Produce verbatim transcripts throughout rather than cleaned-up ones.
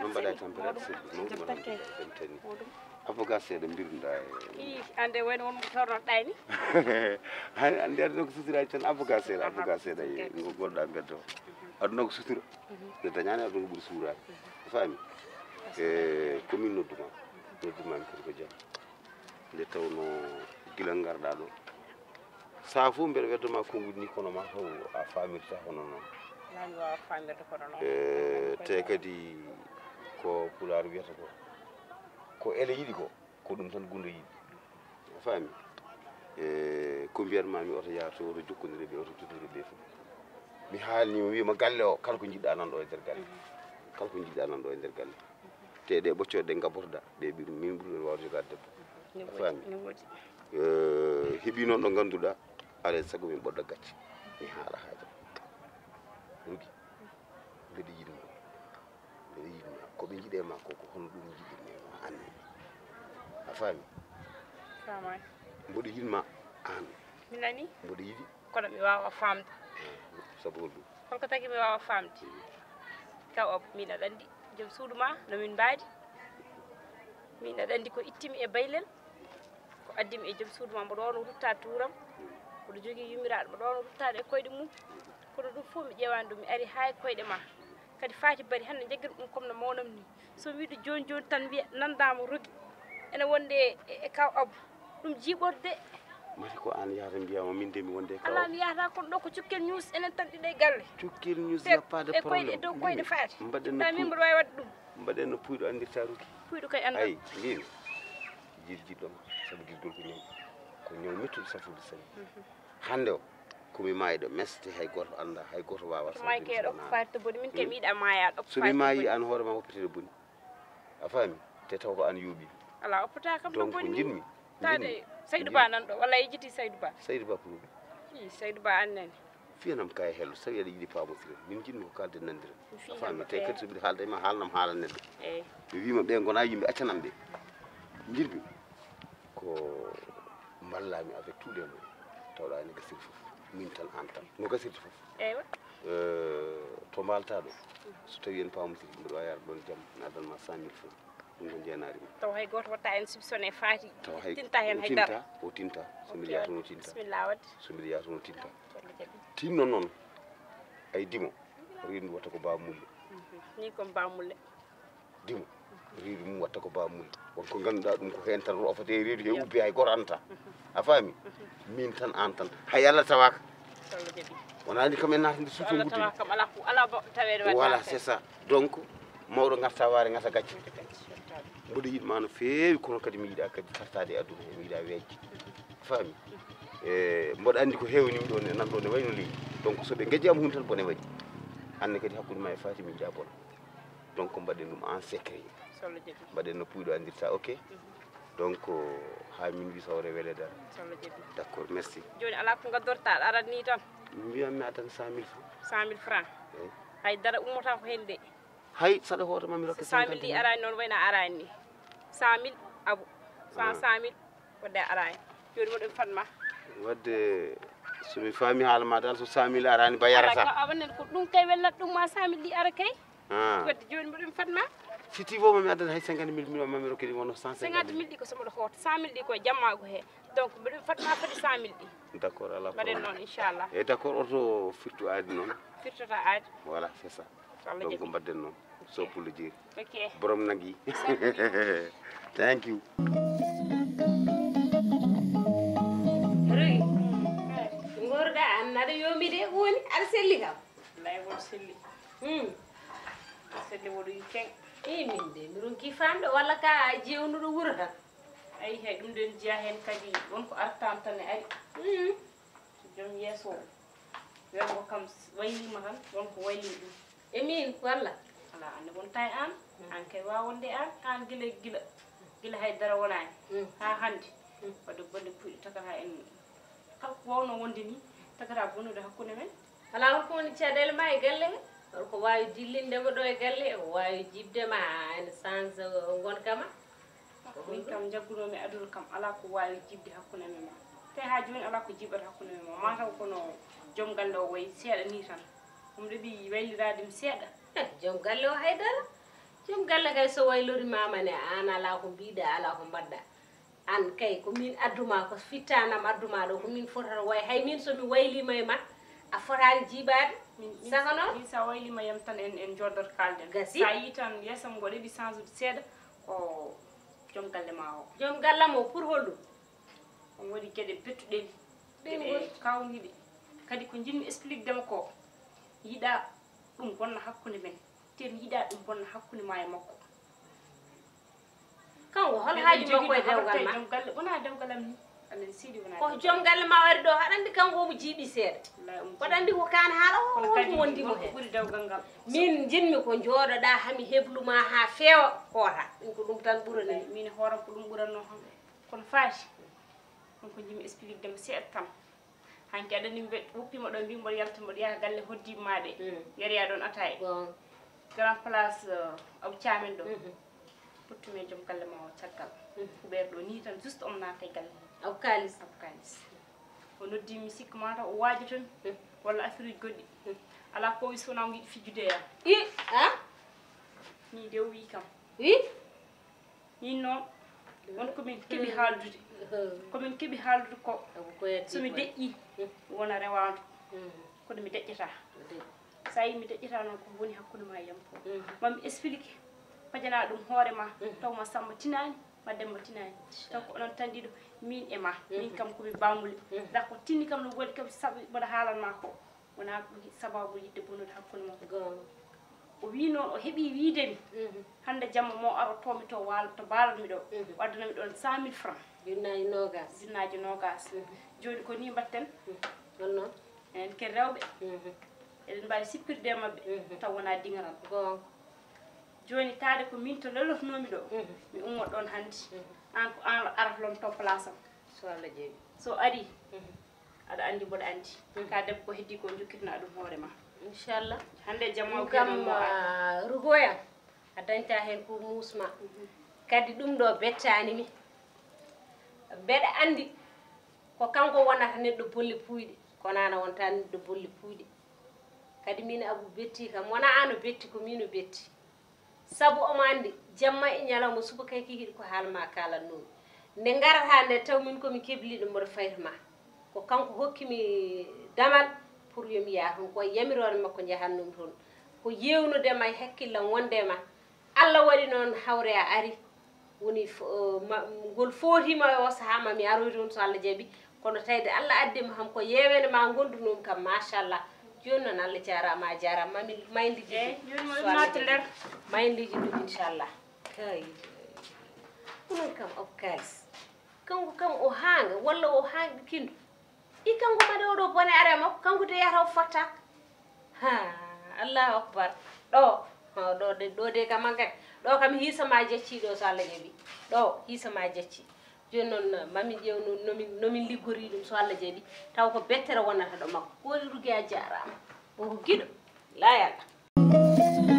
No mbaɗa e tampere aɗa selli mawɗum aɗa mbaɗa e tani. Avocat seeɗa mbirduɗa e. Ii, ande wayno won mo tornoɗa ni. Hani ande aɗa nokko suturaaji tan avocat seeɗa avocat seeɗa e ngo goɗɗa mbeddo. Aɗa nokko sutura. Nde dañaani aɗa nokko ɓuri suuraade. A faami? E ko min nodduma. Nodduma mi kadi ko jam. Nde tawno gila ngarɗa ɗo. Saha fof mbeɗa weddo ma konnguɗi ni kono ma taw a famirta hono noon. Nani wawa famirde kono noon. E te kadi ko pulaar wiyata ko ko ele yiɗi ko ko ɗum tan gundo yiɗi. A faami? E ko mbiyatma mi oto yaar to oto jokkondire ɓe oto jokkondire ɓe fof. Mi haalnima wiyma galle o kala ko jiɗɗa nan ɗo e nder galle. Kala ko jiɗɗa nan ɗo e nder galle. Te ɗe ɓoccoɗe ɗe gabbotoɗa ɗe ɓiɗum min ɓuri ɗon wawde jogaade debbo. A faami? Heɓi noon ɗo ngannduɗa alay sago min ɓoɗɗo gacce mi haala haaja. Rugi mbeɗa yiɗma mbeɗa yiɗma ko ɓe jiɗe ma ko ko hono ɗum jiɗirmi ma anne. A faami? Famani. Mboɗo yiɗma an. Mi nani. Mboɗo yiɗi. Kono mi wawa famde. Sabu holɗum? Holko tagi mi wawa famde? Kaw Abou, min aɗa andi joom suudu ma no min mbaadi. Min aɗa andi ko ittimi e baylel, ko addimi e joom suudu ma. Mboɗo wano ruttaade tuuram, mboɗo jogii yummiraɗo, mboɗo wano ruttaade e koyɗe mum. Kono ɗum fof mi ƴeewani ɗum, mi ari haa e koyɗe ma. Kadi Faty Barry hannde jaggira ɗum comme no mawnam ni. So mi wiɗo jooni jooni tan mbiya nanndaama Rogi ene wonde e, e kaw Abou. Ɗum jiiɓorde. Mati ko aan yahata mbiyama min de mi wonde e kaw Abou. Alaa mi yahata kono ɗo ko Cukkel News enen tan ɗiɗo e galle. Cukkel News. Te yappade e koyɗe e dow koyɗe Faty. Mbaɗen no min mboɗo waawi waɗde ɗum. Mbaɗen no puyɗo anndirta Rogi. Puyɗo kay annda. Ay mbimi jirjiɗɗoma sabu girgol ko ñaw ko ñaw mettuɗo safude sabu. Hannde o komi maayɗo meste hay gooto annda hay gooto wawa. Maaykeɗo ko Faty to boni min kay mi yiɗa maayaɗo. So mi maayi an hoore ma woppeteɗo boni. A faami? Te taw ko an yooɓi. Ala oppata kam no boni. Jinmi. Tade Saydou Ba nan ɗo walla yejjiti Saydou Ba. Saydou Ba pour. I Saydou Ba annani. Fiyanam kay hello sawi aɗa yiɗi paamotire min jinmi ko kalde nandira. A faami? Te kadi so mbiɗa haalda e ma haalnam haala neɗɗo. Eyi. Mi wima ɓe gona yimɓe accanam ɓe. Jirbi ko mballami avec tous les mots. Tawɗa ene gasiri fof min tan an tan no gasirta fof. Eywa. To mbalta ɗo so tawi en pamotiri mbiɗa wawi yaade ɗon jam nadanma cent mille francs. Ɗum ko jeenaari ma. Taw hay goto watta en soupçonné Faty. Taw hay tinta hen hay dara. O tinta so mbiɗa yaha toon o tinta. Bismillah wadde. So mbiɗa yaha toon o tinta. Tinno noon ay dimo reedu watta ko ba mulle. Ni kon ba mulle. Dimo reedu mum watta ko ba mulle. Won ko ngannduɗaa ɗum ko heen tan roofate reedu he ubbi hay goto annata. A faami? Min tan an tan hay Allah tawaaka. Wonani kam en naata nde suuto nguddi. Voilà c'est ça. Donc mawɗo ngarta waare ngata gacce. Mboɗo yiɗma no feewi kono kadi mi yiɗa kadi tartade e aduna he mi yiɗa weejde. Faami? E mboɗo anndi ko heewnimi ɗo ne nan ɗo ne wayno leydi. Donc so ɓe ngejjama hunde tan bone waɗi. Anne kadi hakkude ma e Faty mi yiɗa bona. Donc mbaɗen ɗum en secret. Mbaɗen no puyɗo anndirta ok. Donc ha min wi sawre wele dara. D'accord merci. Joni ala ko gaddorta aɗa arat ni tan. Mbiyammi adan cent mille francs. Cent mille francs. Hay dara ummota ko hen de. Hay saɗa hoota ma mi rokke cent mille ɗi arani noon wayna arani ni. Cent mille Abou. Cent cent mille. Wadde a araani. Jooni mboɗo mi fatma. Wadde so mi faami haala ma dal so cent mille araani ba yarata. A wannen ko ɗum kay welnat ɗum ma cent mille ɗi ara kay. Wadde jooni mboɗo mi fatma. Si ti woma mi addata hay cinquante mille mille ma mi rokkiri wono cent cinquante mille ɗi ko so mboɗo hoota cent mille ɗi koye jammaago he. Donc mboɗo mi fatma foti cent mille ɗi. D'accord ala mbaɗen noon inchallah. E d'accord oto firtu aadi noon. Firtota aadi. Voilà c'est ça. Donc mbaɗden noon so pullo jeeri. Borom nag yi. Thank you. Rogi. Ngorɗa an aɗa yoomi de woni aɗa selli kam. Lay won selli. Hmm. Selli woɗo yi keng. E min de mi ronki famɗo walla ka jewnuɗo wuro tan. Ayi hay ɗum ɗen jeya hen kadi wonko artama tan e ari. Hmm. Joom yeeso o wonko kam waylima tan wonko waylini ɗum. E min walla? Ala ande wonta e an. An kay wawa wonde e an an gila gila gila haydara wonani ha hande. Wadde bonde puyɗe tagata en kala ko wawno wonde ni tagata bonnude hakkude men. Ala holko woni caɗele ma e galle he? Holko wawi dillinde mo ɗo e galle he? Ko wawi jibde ma ene change gonka ma? Min kam jaggunomi aduna kam ala ko wawi jibde hakkunde amen ma. Te ha joni ala ko jiɓata hakkunde amen ma mataw kono joom galle o wayi seeɗa ni tan. Ɗum ɗeɓi waylirade mi seeɗa. Joom galle o haydara. Joom galle kay, so waylori mama ne, an ala ko mbiɗa, ala ko mbaɗɗa. An kay ko min adduma, ko fittanam adduma ɗo, ko min fotata way. Hay min so mi waylima e ma, a fotani jiibaade. Min, min, saka noon? Min sa waylima yam tan, en, en jooɗoto kalden. Gasi. Sa yi tan yeesam ngo ɗeɓi change ude seeɗa, ko joom galle ma o. Joom galle mo pour holɗum? On waɗi geɗe bettuɗe mi. Geɗe kawniɗe. Kadi ko jinmi explique dema ko, yiɗa ɗum bonna hakkunde men. Te mi yiɗa ɗum bonna hakkunde ma e makko. Kanko hol haaju makko e dewgal ma? Joom galle, wona dewgal am ni. Amin sidi wona. Ko joom galle ma wari ɗo, haɗa anndi kanko omo jiiɓi seeɗa. Wallahi omo jiiɓi. Waɗa anndi ko kaan haala o, kono wonko kadi wondi mo makko heen. Ɓuri dewgal ngal. Min jinmi ko jooɗoɗa hami heblu ma haa feewa koota. Ɗum ko ɗum tan ɓurani. Min hooram ko ɗum ɓuranno kam. Kono faati, ɗum ko jinmi explique dema seeɗa tan. Hanki aɗa anndi mbe woppima ɗo, mbi mboɗo yalta mboɗo yaha galle hoddiiɓe ma ɓe. Mm. Yariya ɗon ataye. Bon. Grand place, euh, Abou Thiamen ɗo. Mhm. Tottumi e joom galle ma o caggal. Mhm. Ko ɓeer ɗo ni tan, juste omo naata e galle. Abou Kalis. Abou Kalis. O noddi mi, sikku ma taw o waajoto mi. Mhm. Walla affaire uji goɗɗi. Mhm. Ala ko wi so wona o yiɗi fijjude e am. I, a? Ni de o wi kam. Wi? Min noon, won ko min keɓi haaldude. Ko min keɓi haaldude ko, so mi deƴƴi, wona rewaandu. Kono mi deƴƴata. Sa yi mi deƴƴata noon, ko woni hakkunde ma e yam ko. Mami explique, pajana ɗum hoore ma, taw ma Samba tinaani, ma Demba tinaani. Taw ko onon tan ɗiɗo, min e ma. Min kam ko mi bamuli. Nda ko tinni kam no waɗi kam sabu mboɗo haalan ma ko. Wona ko sababu yiɗde bonnude hakkunde mon. Goonga. O wi noon o heɓi wiide mi, mhm, hannde jamma mo aro to mi to waal-, to baalanmi ɗo. Mhm. O addana mi ɗoon cent mille francs. Junnaaji noogaas. Junnaaji noogaas. Mhm. Jooni ko ni mbaɗten. Mhm. Noon noon. Enen ken rewɓe. Mhm. Eɗen mbaawi sippirde e maɓɓe, mhm, taw wona diŋaral. Goonga. Jooni taade ko min to lelotnoomi ɗo, mhm, mi ummoto ɗoon hannde. Mhm. Aan ko aan arata lom to place am. So Allah jaɓi. So ari, mhm, aɗa anndi mboɗo anndi. Mhm. Ka debbo ko heddi ko jokkitana ɗum hoore ma. Inchallah. Hannde e jamma. Ɗum kam, ah, Rugoya, a dañta heen ko muusma. Mhm. Kadi ɗum ɗo bettaani mi. Mbeɗa anndi ko kanko wonata neɗɗo bolle puuyɗe, kono aan a wonta neɗɗo bolle puuyɗe. Kadi min Abu betti kam, wona aan o betti, ko min o betti. Sabu omo anndi, jamma e ñalawma, subaka e kikiiɗe ko haala ma kaalatnoomi. Nde ngarata nde, taw min ko mi kebliiɗo mboɗo fayta ma. Ko kanko hokki mi damal pour yo mi yaha toon. Ko e yamiroore makko njahatnoomi toon. Ko yeewnude ma e hakkillam wonde ma. Allah waɗi noon hawre a ari. Woni fo-, ma-, ngol footiima e o sahaa ma mi aroy toon so Allah jaɓi. Kono tawde Allah addi mo ham ko yeeweende ma ngondunoomi kam, machallah. Jooni noon Allah jaaraama, a jaaraama. Ma min, ma en lijjito. Eey, jooni mo so Allah jaɓi. Nder. Ma en lijjito, inchallah. Kay. Ko noon kam, o kaalis. Kanko kam o haanga, walla o haanga kindo. I kanko kadi oɗo bone are makko, kanko de yahata o fottaaka. Ha, Allahu akbar. Ɗo, ha, ɗo de, ɗo de kam hankadi. Ɗo kam hiisa ma jacci ɗo so Allah jaɓi. Ɗo, hiisa ma jacci. Jooni noon, ma min ƴeew no, no min, no min liggori ɗum so Allah jaɓi. Taw ko bettere wonata ɗo makko. Ko Rugi a jaaraama. Ko giɗo. Laa yalla.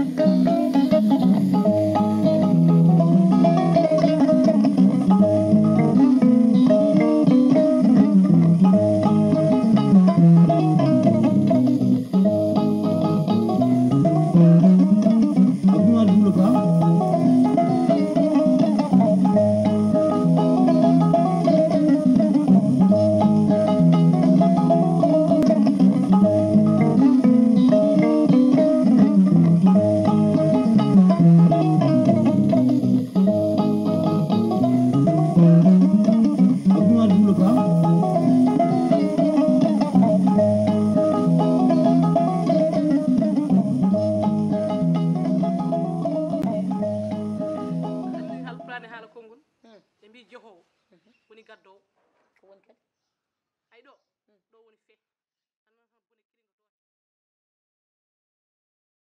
Anndi Alquraan e haala konngol, ɓe mbii jehoowo woni gaddoowo. Ko woni kadi? Ay ɗo, ɗo woni